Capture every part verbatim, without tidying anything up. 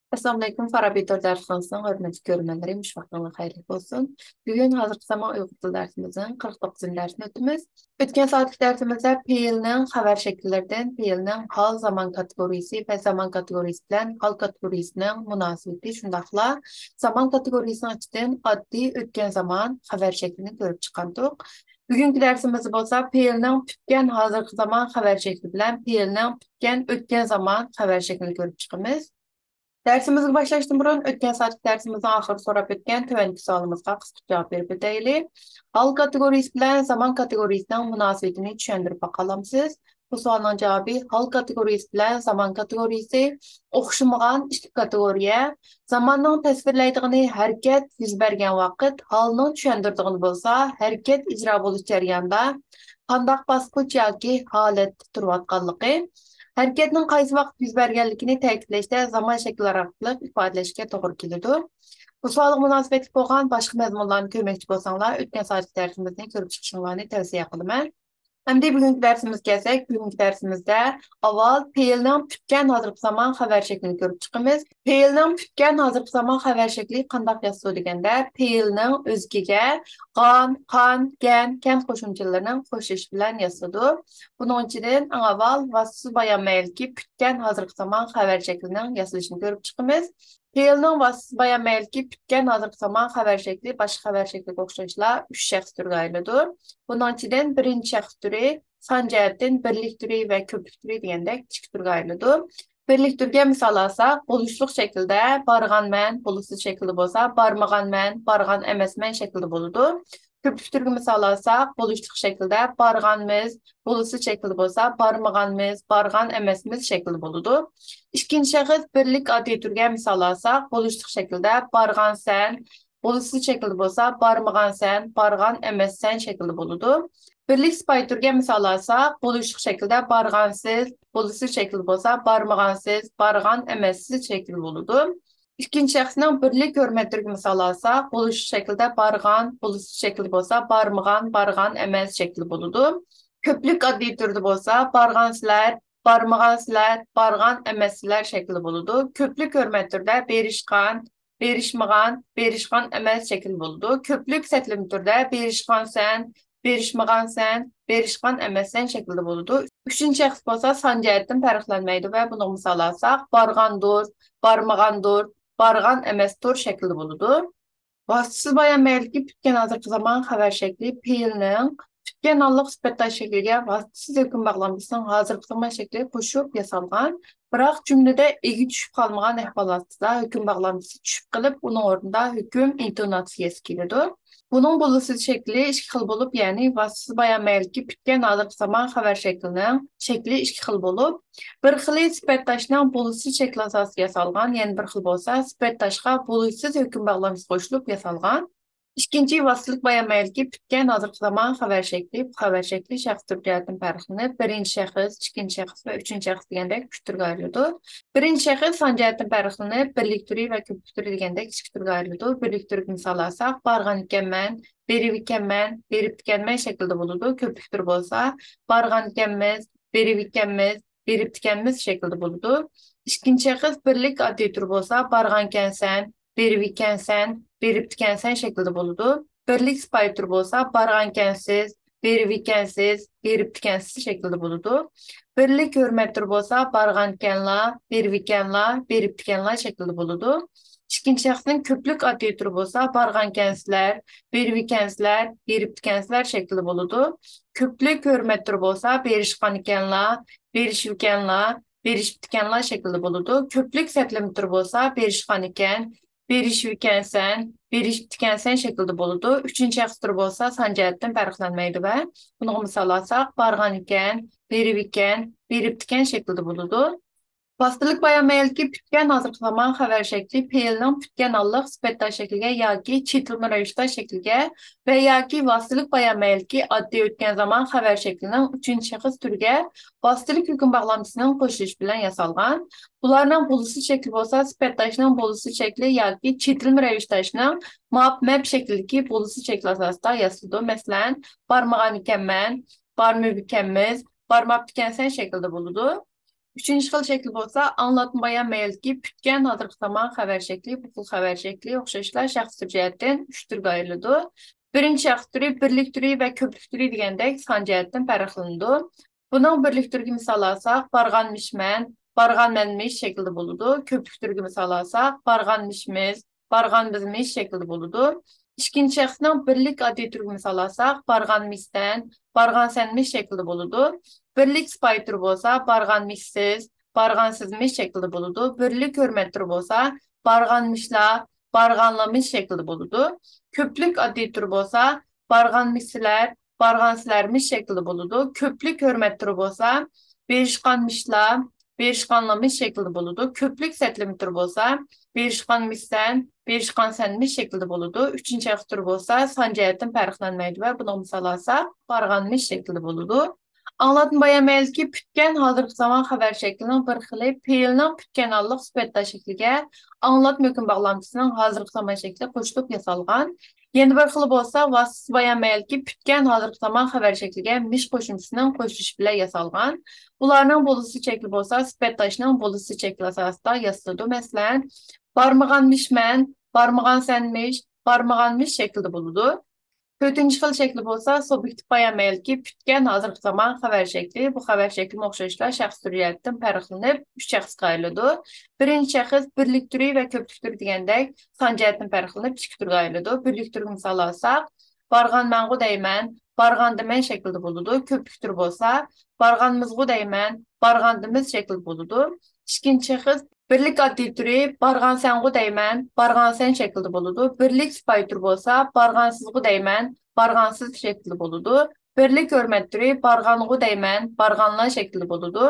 ئەسسالامۇئەلەيكۇم، فارابى تور دەرسخانىسىنىڭ ھۆرمەتلىك كۆرۈرمەنلىرى، مۇشۇ ۋاقتىڭلار خەيرلىك بولسۇن. بۈگۈن ھازىرقى زامان ئۇيغۇر تىل دەرسىمىزنىڭ قىرىق توققۇزىنچى دەرسىنى ئۆتىمىز. ئۆتكەن سائەتلىك دەرسىمىزدە پېئىلنىڭ خەۋەر شەكىللىرىدىن پېئىلنىڭ ھال زامان كاتېگورىيىسى ۋە زامان كاتېگورىيىسى بىلەن ھال كاتېگورىيىسىنىڭ مۇناسىۋىتى، شۇنداقلا زامان كاتېگورىيىسىنىڭ ئىچىدىن ئاددىي ئۆتكەن زامان خەۋەر شەكلىنى كۆرۈپ چىققانتۇق. بۈگۈنكى دەرسىمىزدە بولسا پېئىلنىڭ پۈتكەن ھازىرقى زامان خەۋەر شەكلى بىلەن پېئىلنىڭ پۈتكەن ئۆتكەن زامان خەۋەر شەكلىنى كۆرۈپ چىقىمىز. دەرسىمىزگە باشلاشتىن بۇرۇن، ئۆتكەن سائەتلىك دەرسىمىزنىڭ ئاخىرىدا سوراپ ئۆتكەن تۆۋەندىكى سوئالىمىزغا قىسقىچە جاۋاب بېرىپ ئۆتەيلى. ھال كاتېگورىيىسى بىلەن زامان كاتېگورىيىسىنىڭ مۇناسىۋىتىنى چۈشەندۈرۈپ باقالامسىز؟ بۇ سوئالنىڭ جاۋابى ھال كاتېگورىيىسى بىلەن زامان كاتېگورىيىسى ئوخشىمىغان ئىككى كاتېگورىيە. زاماننىڭ تەسۋىرلەيدىغىنى ھەرىكەت يۈز بەرگەن ۋاقىت، ھالنىڭ چۈشەندۈرىدىغىنى بولسا ھەرىكەت ئىجرا بولۇش جەريانىدا قانداق باسقۇچ ياكى ھالەتتە تۇرۇۋاتقانلىقى، ھەرىكەتنىڭ قايسى ۋاقىت يۈز بەرگەنلىكىنى تەكىتلەشتە زامان شەكلى ئارقىلىق ئىپادىلەشكە توغرا كېلىدۇ. بۇ سوئالغا مۇناسىۋەتلىك بولغان باشقا مەزمۇنلارنى كۆرمەكچى بولساڭلار، ئۆتكەن سائەتلىك دەرسىمىزنى كۆرۈپ چىقىشىڭلارنى تەۋسىيە قىلىمەن. ئەمدى بۈگۈنكى دەرسىمىزگە كەلسەك، بۈگۈنكى دەرسىمىزدە ئاۋۋال پېئىلنىڭ پۈتكەن ھازىرقى زامان خەۋەر شەكلىنى كۆرۈپ چىقىمىز. پېئىلنىڭ پۈتكەن ھازىرقى زامان خەۋەر شەكلى قانداق ياسىلىدۇ دېگەندە، پېئىلنىڭ ئۆزىكىگە غان، قان، گەن، كەن قوشۇمچىلىرىنىڭ قوشۇلۇشى بىلەن ياسىلىدۇ. بۇنىڭ ئىچىدىن ئەڭ ئاۋۋال ۋاسىتىسىز بايان مەيلىكى پۈتكەن ھازىرقى زامان خەۋەر شەكلىنىڭ ياسىلىشىنى كۆرۈپ چىقىمىز. پېئىلنىڭ ۋاسىتىسىز بايان مەيلىكى پۈتكەن ھازىرقى زامان خەۋەر شەكلى باشقا خەۋەر شەكلىگە ئوخشاشلا ئۈچ شەخس تۈرىگە ئايرىلىدۇ. بۇنىڭ ئىچىدىن بىرىنچى شەخس تۈرى سان جەھەتتىن بىرلىك تۈرى ۋە كۆپلۈك تۈرى دېگەندەك ئىككى تۈرگە ئايرىلىدۇ. بىرلىك تۈرگە مىسال ئالساق، بولۇشلۇق شەكىلدە بارغانمەن، بولۇشسىز شەكىلدە بولسا بارمىغانمەن، بارغان ئەمەسمەن شەكلىدە بولىدۇ. كۆپلۈك تۈرگە مىسال ئالساق، بولۇشلۇق شەكىلدە بارغانمىز، بولۇشسىز شەكىلدە بولسا بارمىغانمىز، بارغان ئەمەسمىز شەكلىدە بولىدۇ. ئىككىنچى شەخس بىرلىك ئاددىي تۈرگە مىسال ئالساق، بولۇشلۇق شەكىلدە بارغانسەن، بولۇشسىز شەكىلدە بولسا بارمىغانسەن، بارغان ئەمەسسەن شەكلىدە بولىدۇ. بىرلىك سىپايە تۈرگە مىسال ئالساق، بولۇشلۇق شەكىلدە بارغانسىز، بولۇشسىز شەكىلدە بولسا بارمىغانسىز، بارغان ئەمەسسىز شەكلىدە بولىدۇ. ئىككىنچى شەخسنىڭ بىرلىك ھۆرمەت تۈرىگە مىسال ئالساق، بولۇشلۇق شەكىلدە بارغان، بولۇشسىز شەكىلدە بولسا بارمىغان، بارغان ئەمەس شەكلىدە بولىدۇ. كۆپلۈك ئاددىي تۈردە بولسا بارغانسىلەر، بارمىغانسىلەر، بارغان ئەمەسسىلەر شەكلىدە بولىدۇ. كۆپلۈك ھۆرمەت تۈردە بېرىشقان، بېرىشمىغان، بېرىشقان ئەمەس شەكلىدە بولىدۇ. كۆپلۈك سەتلىمە تۈردە بېرىشقانسەن، بېرىشمىغانسەن، بېرىشقان ئەمەسسەن شەكلىدە بولىدۇ. ئۈچىنچى شەخس بولسا سان جەھەتتىن پەرقلەنمەيدۇ ۋە بۇنىڭغا مىسال ئالساق، بارغاندۇر، بارمىغاندۇر، بارغان ئەمەستۇر شەكلىدە بولىدۇ. ۋاسىتىسىز بايان مەيلىكى پۈتكەن ھازىرقى زامان خەۋەر شەكلى پېئىلنىڭ پۈتكەن ھاللىق سۈپەت داش شەكلىگە ۋاسىتىسىز ھۆكۈم باغلامچىسىنىڭ ھازىرقى زامان شەكلىگە قوشۇپ ياسالغان، بىراق جۈملىدە ئىگە چۈشۈپ قالمىغان ئەھۋال ئاستىدا ھۆكۈم باغلامچىسى چۈشۈپ قېلىپ، ئۇنىڭ ئورنىدا ھۆكۈم ئىنتوناتسىيەسى كېلىدۇ. بۇنىڭ بولۇشسىز شەكلى ئىككى خىل بولۇپ، يەنى ۋاسىتىسىز بايان مەيلىكى پۈتكەن ھازىرقى زامان خەۋەر شەكلىنىڭ شەكلى ئىككى خىل بولۇپ، بىر خىلى سۈپەت داشنىڭ بولۇشسىز شەكلى ئاساسىدا ياسالغان، يەنە بىر خىل بولسا سۈپەت داشقا بولۇشسىز ھۆكۈم باغلامچىسى قوشۇلۇپ ياسالغان. ئىككىنچى ۋاسىتىلىك بايان مەيلىكى پۈتكەن ھازىرقى زامان خەۋەر شەكلى. بۇ خەۋەر شەكلى شەخس تۈر جەھەتتىن پەرقلىنىپ، بىرىنچى شەخس، ئىككىنچى شەخس ۋە ئۈچىنچى شەخس دېگەندەك ئۈچ تۈرگە ئايرىلىدۇ. بىرىنچى شەخس سان جەھەتتىن پەرقلىنىپ، بىرلىك تۈرى ۋە كۆپلۈك تۈرى دېگەندەك ئىككى تۈرگە ئايرىلىدۇ. بىرلىك تۈرگە مىسال ئالساق، بارغان ئىكەنمەن، بېرىپ ئىكەنمەن، بېرىپتىكەنمەن شەكلىدە بولىدۇ. كۆپلۈك تۈرى بولسا، بارغان ئىكەنمىز، بېرىپ ئىكەنمىز، بېرىپتىكەنمىز شەكلىدە بولىدۇ. ئىككىنچى شەخس بىرلىك ئاددىي تۈر بولسا، بارغانكەنسەن، بېرىۋىكەنسەن، بېرىپتىكەنسەن شەكلىدە بولىدۇ. بىرلىك سىپايە تۈر بولسا، بارغانكەنسىز، بېرىۋىكەنسىز، بېرىپتىكەنسىز شەكلىدە بولىدۇ. بىرلىك ھۆرمەت تۈر بولسا، بارغانكەنلا، بېرىۋىكەنلا، بېرىپتىكەنلا شەكلىدە بولىدۇ. ئىككىنچى شەخسنىڭ كۆپلۈك ئاددىي تۈر بولسا، بارغانكەنسىلەر، بېرىۋىكەنسىلەر، بېرىپتىكەنسىلەر شەكلىدە بولىدۇ. كۆپلۈك ھۆرمەت تۈر بولسا، بېرىشقانىكەنلا، بېرىشىۋىكەنلا، بېرىشىپتىكەنلا شەكلىدە بولىدۇ. كۆپلۈك سەتلىمە تۈر بولسا، بېرىشقانىكەن، بېرىشىۋىكەنسەن، بېرىشىپتىكەنسەن شەكلىدە بولىدۇ. ئۈچىنچى شەخس تۈرى بولسا سان جەھەتتىن پەرقلەنمەيدۇ ۋە بۇنىڭغا مىسال ئالساق، بارغانىكەن، بېرىۋىكەن، بېرىپتىكەن شەكلىدە بولىدۇ. ۋاسىتىلىك بايان مەيلىكى پۈتكەن ھازىرقى زامان خەۋەر شەكلى پېئىلنىڭ پۈتكەن ھاللىق سۈپەت داش شەكلىگە ياكى چېتىلما رەۋىش داش شەكلىگە ۋە ياكى ۋاسىتىلىك بايان مەيلىكى ئاددىي ئۆتكەن زامان خەۋەر شەكلىنىڭ ئۈچىنچى شەخس تۈرىگە ۋاسىتىلىك ھۆكۈم باغلامچىسىنىڭ قوشۇلۇشى بىلەن ياسالغان. بۇلارنىڭ بولۇشسىز شەكلى بولسا، سۈپەت داشنىڭ بولۇشسىز شەكلى ياكى چېتىلما رەۋىش داشنىڭ ماپ مەپ شەكلىدىكى بولۇشسىز شەكلى ئاساسىدا ياسىلىدۇ. مەسىلەن، بارمىغان ئىكەنمەن، بارمىۋىكەنمىز، بارماپتىكەنسەن شەكلىدە بولىدۇ. ئۈچىنچى خىل شەكلى بولسا، ئاڭلاتما بايان مەيلىدىكى پۈتكەن ھازىرقى زامان خەۋەر شەكلى. بۇ خىل خەۋەر شەكلى ئوخشاشلا شەخس تۈرى جەھەتتىن ئۈچ تۈرگە ئايرىلىدۇ. بىرىنچى شەخس تۈرى بىرلىك تۈرى ۋە كۆپلۈك تۈرى دېگەندەك سان جەھەتتىن پەرقلىنىدۇ. بۇنىڭ بىرلىك تۈرىگە مىسال ئالساق، بارغانمىشمەن، بارغانمەنمىش شەكلىدە بولىدۇ. كۆپلۈك تۈرىگە مىسال ئالساق، بارغانمىشمىز، بارغانبىزمىش شەكلىدە بولىدۇ. ئىككىنچى شەخسنىڭ بىرلىك ئاددىي تۈرىگە مىسال ئالساق، بارغانمىشسەن، بارغانسەنمىش شەكلىدە بولىدۇ. بىرلىك سىپايى تۈرى بولسا، بارغانمىشسىز، بارغانسىزمىش شەكلىدە بولىدۇ. بىرلىك ھۆرمەت تۈرى بولسا، بارغانمىشلار، بارغانلىمىش شەكلىدە بولىدۇ. كۆپلۈك ئاددىي تۈرى بولسا، بارغانمىشسىلەر، بارغانسىلەرمىش شەكلىدە بولىدۇ. كۆپلۈك ھۆرمەت تۈرى بولسا، بېرىشقانمىشلار، بېرىشقانلىمىش شەكلىدە بولىدۇ. كۆپلۈك سەتلىمە تۈرى بولسا، بېرىشقانمىشسەن، بېرىشقانسەنمىش شەكلىدە بولىدۇ. ئۈچىنچى شەخس تۈرى بولسا، سان جەھەتتىن پەرقلەنمەيدۇ ۋە بۇنىڭغا مىسال ئالساق، بارغانمىش شەكلىدە بولىدۇ. ئاڭلاتما بايان مەيلىدىكى پۈتكەن ھازىرقى زامان خەۋەر شەكلىنىڭ بىر خىلى پېئىلنىڭ پۈتكەن ھاللىق سۈپەت داش شەكلىگە ئاڭلاتما ھۆكۈم باغلامچىسىنىڭ ھازىرقى زامان شەكلى قوشۇلۇپ ياسالغان. يەنە بىر خىلى بولسا، ۋاسىتىسىز بايان مەيلىدىكى پۈتكەن ھازىرقى زامان خەۋەر شەكلىگە مىش قوشۇمچىسىنىڭ قوشۇلۇشى بىلەن ياسالغان. بۇلارنىڭ بولۇسىز شەكلى بولسا، سۈپەت داشنىڭ بولۇسىز شەكلى ئاساسىدا ياسىلىدۇ. مەسىلەن، بارمىغانمىشمەن، بارمىغانسەنمىش، بارمىغانمىش شەكلىدە بولىدۇ. تۆتىنچى خىل شەكلى بولسا، سۇبيېكتىپ بايان مەيلىدىكى پۈتكەن ھازىرقى زامان خەۋەر شەكلى. بۇ خەۋەر شەكلىمۇ ئوخشاشلا شەخس تۈرى جەھەتتىن پەرقلىنىپ، ئۈچ شەخسكە ئايرىلىدۇ. بىرىنچى شەخس بىرلىك تۈرى ۋە كۆپلۈك تۈرى دېگەندەك سان جەھەتتىن پەرقلىنىپ، ئىككى تۈرگە ئايرىلىدۇ. بىرلىك تۈرگە مىسال ئالساق، بارغانمەنغۇ دەيمەن، بارغاندىمەن شەكلىدە بولىدۇ. كۆپلۈك تۈرى بولسا، بارغانمىزغۇ دەيمەن، بارغاندىمىز شەكلىدە بولىدۇ. ئىككىنچى شەخس بىرلىك ئاددىي تۈرى بارغانسەنغۇ دەيمەن، بارغانسەن شەكلىدە بولىدۇ. بىرلىك سىپايى تۈرى بولسا، بارغانسىزغۇ دەيمەن، بارغانسىز شەكلىدە بولىدۇ. بىرلىك ھۆرمەت تۈرى بارغانغۇ دەيمەن، بارغانلار شەكلىدە بولىدۇ.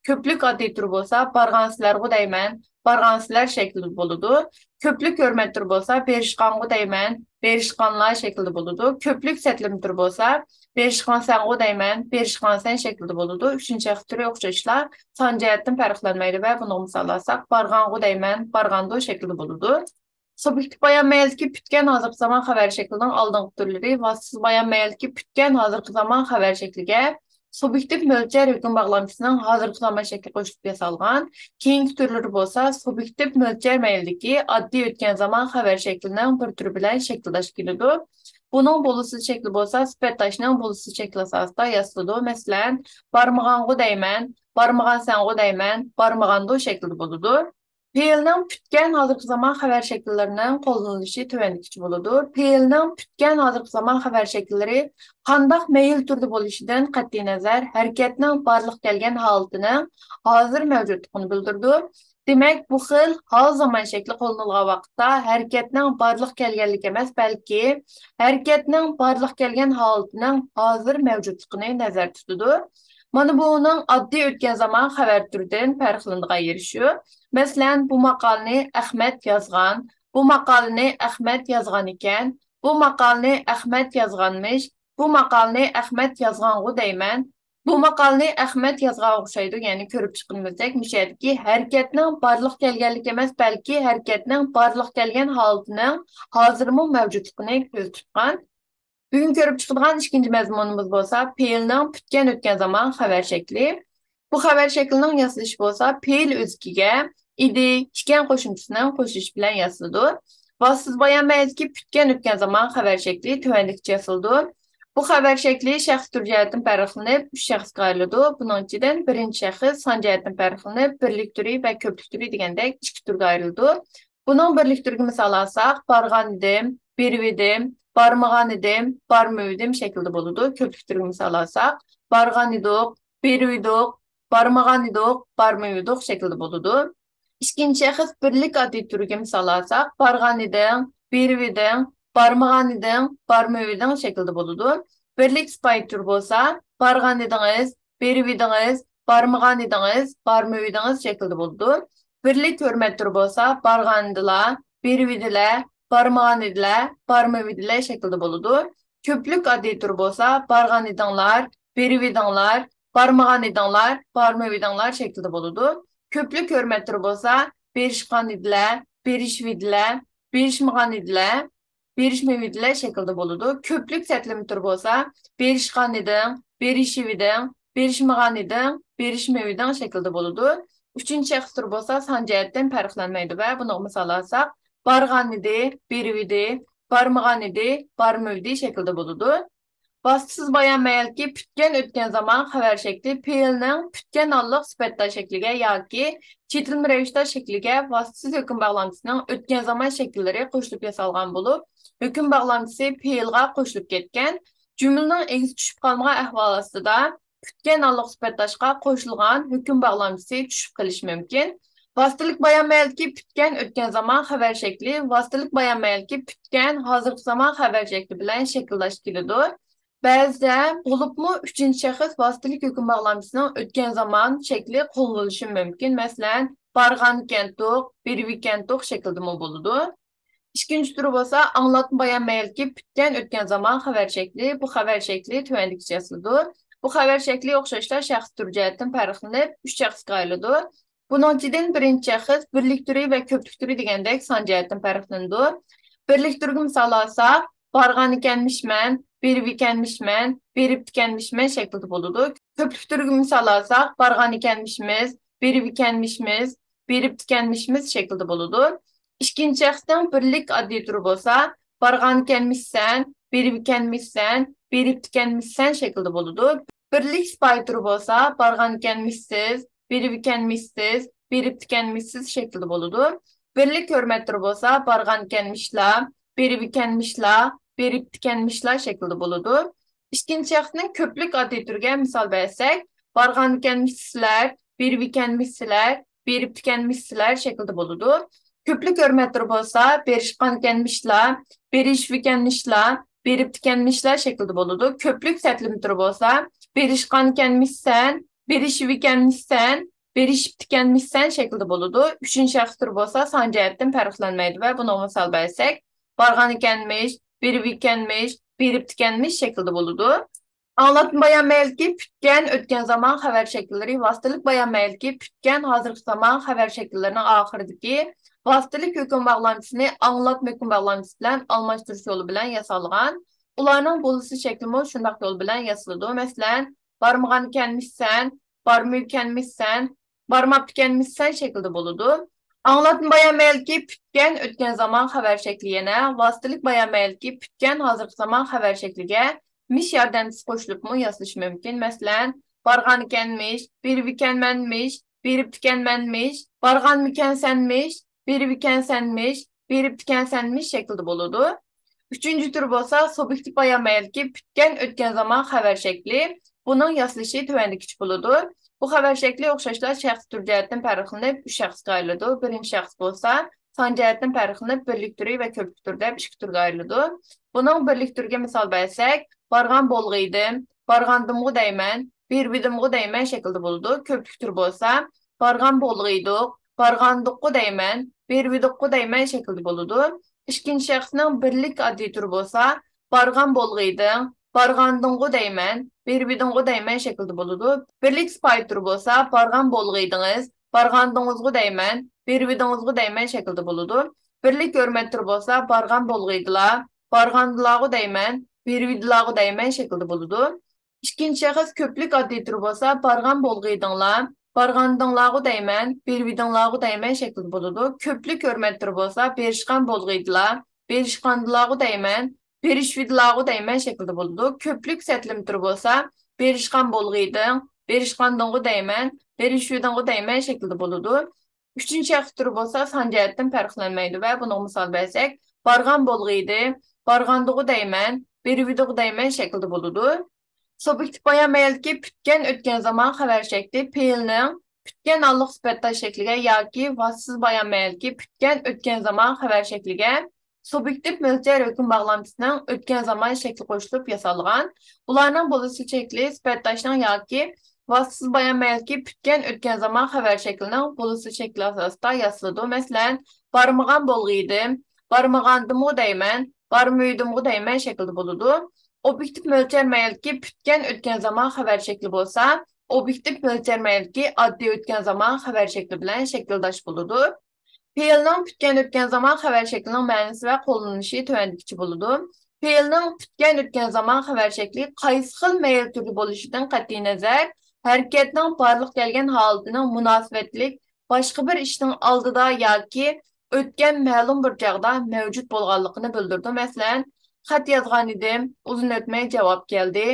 كۆپلۈك ئاددىي تۈرى بولسا، بارغانسىلەرغۇ دەيمەن، بارغانسىلەر شەكلىدە بولىدۇ. كۆپلۈك ھۆرمەت تۈرى بولسا، بېرىشقانغۇ دەيمەن، بېرىشقانلار شەكلىدە بولىدۇ. كۆپلۈك سەتلىمە تۈرى بولسا، بېرىشقانسەنغۇ دەيمەن، بېرىشقانسەن شەكلىدە بولىدۇ. ئۈچىنچى شەخس تۈرى ئوخشاشلا سان جەھەتتىن پەرقلەنمەيدۇ ۋە بۇنىڭغا مىسال ئالساق، بارغانغۇ دەيمەن، بارغاندۇ شەكلىدە بولىدۇ. سۇبيېكتىپ بايان مەيلىدىكى پۈتكەن ھازىرقى زامان خەۋەر شەكلىنىڭ ئالدىنقى تۈرلىرى، ۋاسىتىسىز بايان مەيلىدىكى پۈتكەن ھازىرقى زامان خەۋەر شەكلىگە سۇبيېكتىپ مۆلچەر ھۆكۈم باغلامچىسىنىڭ ھازىرقى زامان شەكلى قوشۇلۇپ ياسالغان. كېيىنكى تۈرلىرى بولسا سۇبيېكتىپ مۆلچەر مەيلىدىكى ئاددىي ئۆتكەن زامان خەۋەر شەكلىنىڭ بىر تۈرى بىلەن شەكىلداش كېلىدۇ. بۇنىڭ بولۇسىز شەكلى بولسا سۈپەتداشنىڭ بولۇسىز شەكلى ئاساسىدا ياسىلىدۇ. مەسىلەن، بارمىغانغۇ دەيمەن، بارمىغانسەنغۇ دەيمەن، بارمىغاندۇ شەكلىدە بولىدۇ. پېئىلنىڭ پۈتكەن ھازىرقى زامان خەۋەر شەكىللىرىنىڭ قوللىنىلىشى تۆۋەندىكىچە بولىدۇ. پېئىلنىڭ پۈتكەن ھازىرقى زامان خەۋەر شەكىللىرى قانداق مەيىل تۈردە بولۇشىدىن قەتئىينەزەر، ھەرىكەتنىڭ بارلىققا كەلگەن ھالىتىنىڭ ھازىر مەۋجۇتلۇقىنى بىلدۈرىدۇ. دېمەك، بۇ خىل ھال زامان شەكلى قوللىنىلغان ۋاقىتتا ھەرىكەتنىڭ بارلىققا كەلگەنلىكى ئەمەس، بەلكى ھەرىكەتنىڭ بارلىققا كەلگەن ھالىتىنىڭ ھازىر مەۋجۇتلۇقىنى نەزەردە تۇتىدۇ. مانا بۇ ئۇنىڭ ئاددىي ئۆتكەن زامان خەۋەر تۈرىدىن پەرقلىنىدىغان يېرى شۇ. مەسىلەن، بۇ ماقالىنى ئەخمەت يازغان، بۇ ماقالىنى ئەخمەت يازغان ئىكەن، بۇ ماقالىنى ئەخمەت يازغانمىش، بۇ ماقالىنى ئەخمەت يازغانغۇ دەيمەن. بۇ ماقالىنى ئەخمەت يازغانغا ئوخشايدۇ، يەنى كۆرۈپ چىققىنىمىزدەك مۇشۇ يەردىكى ھەرىكەتنىڭ بارلىققا كەلگەنلىكى ئەمەس، بەلكى ھەرىكەتنىڭ بارلىققا كەلگەن ھالىتىنىڭ ھازىرمۇ مەۋجۇتلۇقىنى كۆزدە تۇتقان. بۈگۈن كۆرۈپ چىقىدىغان ئىككىنچى مەزمۇنىمىز بولسا پېئىلنىڭ پۈتكەن ئۆتكەن زامان خەۋەر شەكلى. بۇ خەۋەر شەكلىنىڭ ياسىلىشى بولسا پېئىل ئۆزىكىگە ئىدى، ئىكەن قوشۇمچىسىنىڭ قوشۇلۇشى بىلەن ياسىلىدۇ. ۋاسىتىسىز بايان مەيلىدىكى پۈتكەن ئۆتكەن زامان خەۋەر شەكلى تۆۋەندىكىچە ياسىلىدۇ. بۇ خەۋەر شەكلى شەخس تۈرى جەھەتتىن پەرقلىنىپ، ئۈچ شەخسكە ئايرىلىدۇ. بۇنىڭ ئىچىدىن بىرىنچى شەخس سان جەھەتتىن پەرقلىنىپ، بىرلىك تۈرى ۋە كۆپلۈك تۈرى دېگەندەك ئىككى تۈرگە ئايرىلىدۇ. بۇنىڭ بىرلىك تۈرىگە مىسال ئالساق، بارغانىدىم، بېرىۋىدىم، بارمىغانىدىم، بارمىۋىدىم شەكلىدە بولىدۇ. كۆپلۈك تۈرىگە مىسال ئالساق، بارغانىدۇق، بېرىۋىدۇق، بارمىغانىدۇق، بارمىۋىدۇق شەكلىدە بولىدۇ. ئىككىنچى شەخس بىرلىك ئاددىي تۈرىگە مىسال ئالساق، بارغانىدىڭ، بېرىۋىدىڭ، بارمىغانىدىڭ، بارمىۋىدىڭ شەكلىدە بولىدۇ. بىرلىك سىپايى تۈرى بولسا، بارغانىدىڭىز، بېرىۋىدىڭىز، بارمىغانىدىڭىز، بارمىۋىدىڭىز شەكلىدە بولىدۇ. بىرلىك ھۆرمەت تۈرى بولسا، بارغانىدىلا، بېرىۋىدىلە، بارمىغانىدىلە، بارمىۋىدىلە شەكلىدە بولىدۇ. كۆپلۈك ئاددىي تۈرى بولسا، بارغانىدىڭلار، بېرىۋىدىڭلار، بارمىغانىدىڭلار، بارمىۋىدىڭلار شەكلىدە بولىدۇ. كۆپلۈك ھۆرمەت تۈرى بولسا، بېرىشقانىدىلە، بېرىشىۋىدىلە، بېرىشمىغانىدىلە، بېرىشمىۋىدىلە شەكلىدە بولىدۇ. كۆپلۈك سەتلىمە تۈرى بولسا، بېرىشقانىدىڭ، بېرىشىۋىدىڭ، بېرىشمىغانىدىڭ، بېرىشمىۋىدىڭ شەكلىدە بولىدۇ. ئۈچىنچى شەخس تۈرى بولسا سان جەھەتتىن پەرقلەنمەيدۇ ۋە بۇنىڭغا مىسال ئالساق، بارغانىدى، بېرىۋىدى، بارمىغانىدى، بارمىۋىدى شەكلىدە بولىدۇ. ۋاسىتىسىز بايان مەيەلكى پۈتكەن ئۆتكەن زامان خەۋەر شەكلى پېئىلنىڭ پۈتكەن ھاللىق سۈپەت داش شەكلىگە ياكى چېتىلما رەۋىش داش شەكلىگە ۋاسىتىسىز ھۆكۈم باغلامچىسىنىڭ ئۆتكەن زامان شەكىللىرى قوشۇلۇپ ياسالغان بولۇپ، ھۆكۈم باغلامچىسى پېئىلغا قوشۇلۇپ كەتكەن، جۈملىنىڭ ئىگىسى چۈشۈپ قالمىغان ئەھۋال ئاستىدا پۈتكەن ھاللىق سۈپەت داشقا قوشۇلغان ھۆكۈم باغلامچىسى چۈشۈپ قېلىشى مۇمكىن. ۋاسىتىلىك بايان مەيەلكى پۈتكەن ئۆتكەن زامان خەۋەر شەكلى، ۋاسىتىلىك بايان مەيەلكى پۈتكەن ھازىرقى زامان خەۋەر شەكلى بىلەن شەكىلداش كېلىدۇ. بەزىدە، بولۇپمۇ ئۈچىنچى شەخس ۋاسىتىلىك ھۆكۈم باغلامچىسىنىڭ ئۆتكەن زامان شەكلى قوللىنىلىشى مۇمكىن. مەسىلەن، بارغانىكەنتۇق، بېرىۋىكەنتۇق شەكلىدىمۇ بولىدۇ. ئىككىنچى تۈرى بولسا ئاڭلاتما بايان مەيەلكى پۈتكەن ئۆتكەن زامان خەۋەر شەكلى. بۇ خەۋەر شەكلى تۆۋەندىكىچە ياسىلىدۇ. بۇ خەۋەر شەكلى ئوخشاشلا شەخس تۈرى جەھەتتىن پەرقلىنىپ، ئۈچ شەخسكە ئايرىلىدۇ. بۇنىڭ ئىچىدىن بىرىنچى شەخس بىرلىك تۈرى ۋە كۆپلۈك تۈرى دېگەندەك سان جەھەتتىن پەرقلىنىدۇ. بىرلىك تۈرگە مىسال ئالساق، بارغانىكەنمىشمەن، بېرىۋىكەنمىشمەن، بېرىپتىكەنمىشمەن شەكلىدە بولىدۇ. كۆپلۈك تۈرگە مىسال ئالساق، بارغانىكەنمىشمىز، بېرىۋىكەنمىشمىز، بېرىپتىكەنمىشمىز شەكلىدە بولىدۇ. ئىككىنچى شەخسنىڭ بىرلىك ئاددىي تۈرى بولسا، بارغانىكەنمىشسەن، بېرىۋىكەنمىشسەن، بېرىپتىكەنمىشسەن شەكلىدە بولىدۇ. بىرلىك سىپايى تۈرى بولسا، بارغانىكەنمىشسىز، بېرىۋىكەنمىشسىز، بېرىپتىكەنمىشسىز شەكلىدە بولىدۇ. بىرلىك ھۆرمەت تۈرى بولسا، بارغانىكەنمىشلا، بېرىۋىكەنمىشلا، بېرىپتىكەنمىشلا شەكلىدە بولىدۇ. ئىككىنچى شەخسنىڭ كۆپلۈك ئاددىي تۈرىگە مىسال بەرسەك، بارغانىكەنمىشسىلەر، بېرىۋىكەنمىشسىلەر، بېرىپتىكەنمىشسىلەر شەكلىدە بولىدۇ. كۆپلۈك ھۆرمەت تۈرى بولسا، بېرىشقانىكەنمىشلا، بېرىشىۋىكەنمىشلا، بېرىپتىكەنمىشلا شەكلىدە بولىدۇ. كۆپلۈك سەتلىمە تۈرى بولسا، بېرىشقانىكەنمىشسەن، بېرىشىۋىكەنمىشسەن، بېرىشىپتىكەنمىشسەن شەكلىدە بولىدۇ. ئۈچىنچى شەخس تۈرى بولسا سان جەھەتتىن پەرقلەنمەيدۇ ۋە بۇنىڭغا مىسال بەرسەك، بارغانىكەنمىش، بېرىۋىكەنمىش، بېرىپتىكەنمىش شەكلىدە بولىدۇ. ئاڭلاتما بايان مەيەلكى پۈتكەن ئۆتكەن زامان خەۋەر شەكىللىرى، ۋاسىتىلىك بايان مەيەلكى پۈتكەن ھازىرقى زامان خەۋەر شەكىللىرىنىڭ ئاخىرىدىكى ۋاسىتىلىك ھۆكۈم باغلامچىسىنى ئاڭلاتما ھۆكۈم باغلامچىسى بىلەن ئالماشتۇرۇش يولى بىلەن ياسالغان. ئۇلارنىڭ بولۇسى شەكلىمۇ شۇنداق يول بىلەن ياسىلىدۇ. مەسىلەن، بارمىغانىكەنمىشسەن، بارمىۋىكەنمىشسەن، بارماپتىكەنمىشسەن شەكلىدە بولىدۇ. ئاڭلاتما بايان مەيەلكى پۈتكەن ئۆتكەن زامان خەۋەر شەكلى يەنە ۋاسىتىلىك بايان مەيەلكى پۈتكەن ھازىرقى زامان خەۋەر شەكلىگە مىش ياردەمچىسى قوشۇلۇپمۇ ياسىلىشى مۇمكىن. مەسىلەن، بارغانىكەنمىش، بېرىۋىكەنمەنمىش، بېرىپتىكەنمەنمىش، بارغانمىكەنسەنمىش، بېرىۋىكەنسەنمىش، بېرىپتىكەنسەنمىش شەكلىدە بولىدۇ. ئۈچىنچى تۈر بولسا سۇبيېكتىپ بايان مەيەلكى پۈتكەن ئۆتكەن زامان خەۋەر شەكلى. بۇنىڭ ياسىلىشى تۆۋەندىكىچە بولىدۇ. بۇ خەۋەر شەكلى ئوخشاشلا شەخس تۈر جەھەتتىن پەرقلىنىپ ئۈچ شەخسكە ئايرىلىدۇ. بىرىنچى شەخس بولسا سان جەھەتتىن پەرقلىنىپ بىرلىك تۈرى ۋە كۆپلۈك تۈرى دەپ ئىككى تۈرگە ئايرىلىدۇ. بۇنىڭ بىرلىك تۈرىگە مىسال بەرسەك، بارغان بولغىيدىم، بارغاندىمغۇ دەيمەن، بېرىۋىدىمغۇ دەيمەن شەكلىدە بولىدۇ. كۆپلۈك تۈر بولسا، بارغان بولغىيدۇق، بارغاندۇققۇ دەيمەن، بېرىۋىدۇققۇ دەيمەن شەكلىدە بولىدۇ. ئىككىنچى شەخسنىڭ بىرلىك ئاددىي تۈرى بولسا، بارغان بولغىيدىڭ، بارغاندىڭغۇ دەيمەن، بېرىۋىدىڭغۇ دەيمەن شەكلىدە بولىدۇ. بىرلىك سىپايى تۈرى بولسا، بارغان بولغىيدىڭىز، بارغاندىڭىزغۇ دەيمەن، بېرىۋىدىڭىزغۇ دەيمەن شەكلىدە بولىدۇ. بىرلىك ھۆرمەت تۈرى بولسا، بارغان بولغىيدىلا، بارغاندىلاغۇ دەيمەن، بېرىۋىدىلاغۇ دەيمەن شەكلىدە بولىدۇ. ئىككىنچى شەخس كۆپلۈك ئاددىي تۈرى بولسا، بارغان بولغىيدىڭلار، بارغاندىڭلارغۇ دەيمەن، بېرىۋىدىڭلارغۇ دەيمەن شەكلىدە بولىدۇ. كۆپلۈك ھۆرمەت تۈرى بولسا، بېرىشقان بولغىيدىلا، بېرىشقاندىلاغۇ دەيمەن، بېرىشىۋىدىلاغۇ دەيمەن شەكلىدە بولىدۇ. كۆپلۈك سەتلىمە تۈرى بولسا، بېرىشقان بولغىيدىڭ، بېرىشقاندىڭغۇ دەيمەن، بېرىشىۋىدىڭغۇ دەيمەن شەكلىدە بولىدۇ. ئۈچىنچى شەخس تۈرى بولسا سان جەھەتتىن پەرقلەنمەيدۇ ۋە بۇنىڭغا مىسال بەرسەك، بارغان بولغىيدى، بارغاندىغۇ دەيمەن، بېرىۋىدىغۇ دەيمەن شەكلىدە بولىدۇ. سۇبيېكتىپ بايان مەيەلكى پۈتكەن ئۆتكەن زامان خەۋەر شەكلى پېئىلنىڭ پۈتكەن ھاللىق سۈپەت داش شەكلىگە ياكى ۋاسىتىسىز بايان مەيەلكى پۈتكەن ئۆتكەن زامان خەۋەر شەكلىگە سۇبيېكتىپ مۆلچەر ھۆكۈم باغلامچىسىنىڭ ئۆتكەن زامان شەكلى قوشۇلۇپ ياسالغان. بۇلارنىڭ بولۇسى شەكلى سۈپەت داشنىڭ ياكى ۋاسىتىسىز بايان مەيەلكى پۈتكەن ئۆتكەن زامان خەۋەر شەكلىنىڭ بولۇسى شەكلى ئاساسىدا ياسىلىدۇ. مەسىلەن، بارمىغان بولغىيدىم، بارمىغاندىمغۇ دەيمەن، بارمىۋىدىمغۇ دەيمەن شەكلىدە بولىدۇ. ئوبيېكتىپ مۆلچەر مەيەلكى پۈتكەن ئۆتكەن زامان خەۋەر شەكلى بولسا، ئوبيېكتىپ مۆلچەر مەيەلكى ئاددىي ئۆتكەن زامان خەۋەر شەكلى بىلەن شەكىلداش بولىدۇ. پېئىلنىڭ پۈتكەن ئۆتكەن زامان خەۋەر شەكلىنىڭ مەنىسى ۋە قوللىنىلىشى تۆۋەندىكىچە بولىدۇ. پېئىلنىڭ پۈتكەن ئۆتكەن زامان خەۋەر شەكلى قايسى خىل مەيىل تۈردە بولۇشىدىن قەتئىينەزەر، ھەرىكەتنىڭ بارلىققا كەلگەن ھالىتىنىڭ مۇناسىۋەتلىك باشقا بىر ئىشنىڭ ئالدىدا ياكى ئۆتكەن مەلۇم بىر چاغدا مەۋجۇت بولغانلىقىنى بىلدۈرىدۇ. مەسىلەن، خەت يازغان ئىدىم، ئۇزۇن ئۆتمەي جاۋاب كەلدى.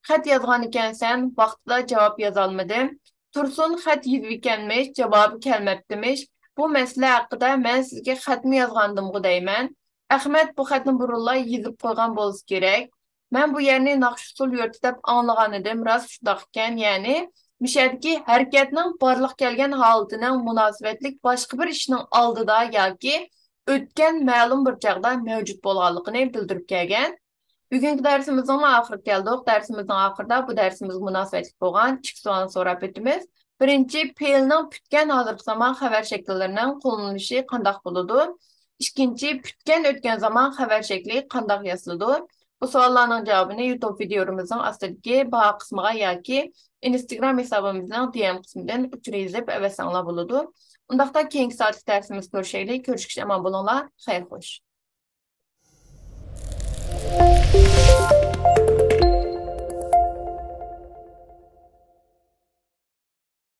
خەت يازغان ئىكەنسەن، ۋاقتىدا جاۋاب يازالمىدىم. تۇرسۇن خەت يېزىۋىكەنمىش، جاۋابى كەلمەپتىمىش. بۇ مەسىلە ھەققىدە مەن سىزگە خەتمۇ يازغانىدىمغۇ دەيمەن. ئەخمەت بۇ خەتنى بۇرۇنلا يېزىپ قويغان بولسا كېرەك. مەن بۇ يەرنى ناخشا-ئۇسسۇل يۇرتى دەپ ئاڭلىغانىدىم، راست شۇنداق ئىكەن. يەنى مۇشۇ يەردىكى ھەرىكەتنىڭ بارلىققا كەلگەن ھالىتىنىڭ مۇناسىۋەتلىك باشقا بىر ئىشنىڭ ئالدىدا ياكى ئۆتكەن مەلۇم بىر چاغدا مەۋجۇت بولغانلىقىنى بىلدۈرۈپ كەلگەن. بۈگۈنكى دەرسىمىزنىڭ ئاخىرىغا كەلدۇق. دەرسىمىزنىڭ ئاخىرىدا بۇ دەرسىمىزگە مۇناسىۋەتلىك بولغان ئىككى سوئالنى سوراپ ئۆتىمىز. بىرىنچى، پېئىلنىڭ پۈتكەن ھازىرقى زامان خەۋەر شەكىللىرىنىڭ قوللىنىلىشى قانداق بولىدۇ؟ ئىككىنچى، پۈتكەن ئۆتكەن زامان خەۋەر شەكلى قانداق ياسىلىدۇ؟ بۇ سوئاللارنىڭ جاۋابىنى يۇتۇب ۋىدىيولىرىمىزنىڭ ئاستىدىكى باھا قىسمىغا ياكى ئىنستاگرام ھېسابىمىزنىڭ دى ئېم قىسمىدىن ئۇچۇر يېزىپ ئەۋەتسەڭلار بولىدۇ. ئۇنداقتا كېيىنكى سائەتلىك دەرسىمىزدە كۆرۈشەيلى. كۆرۈشكىچە ئامان بولۇڭلار. خەير خوش.